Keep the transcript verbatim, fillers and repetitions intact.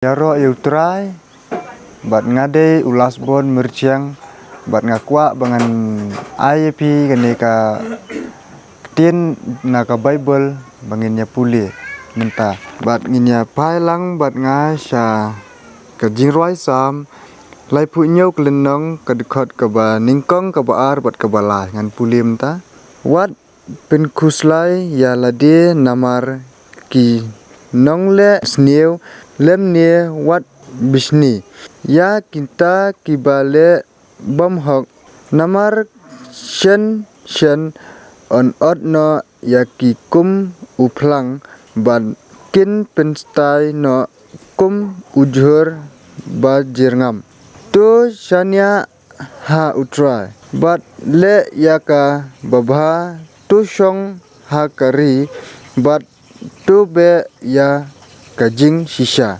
Ïaroh ïa U Trai, bad nga dei u Lasbon Myrchiang, bad nga kwah ba ngan ai ïa phi kane ka ktien na ka Baibl ba ngin ïa pule mynta. Bad ngin ïa phai lang bad nga sha ka Jingrwai Salm laiphew hynñiew, ka lynnong, ka dkhot kaba nyngkong, kaba ar bad kaba lai. Ngan pule mynta. Wat pynkhuslai ïa lade namar ki nongleh sniew lymne wat bishni ïa kita kiba leh bymhok. Namar shen shen yn ot noh ïa ki kum u phlang, bad kin pynstai noh kum u jhur ba jyrngam. To shaniah ha U Trai, bad leh ïa ka babha. To shong ha ka ri, bad to beh ïa ka jingshisha.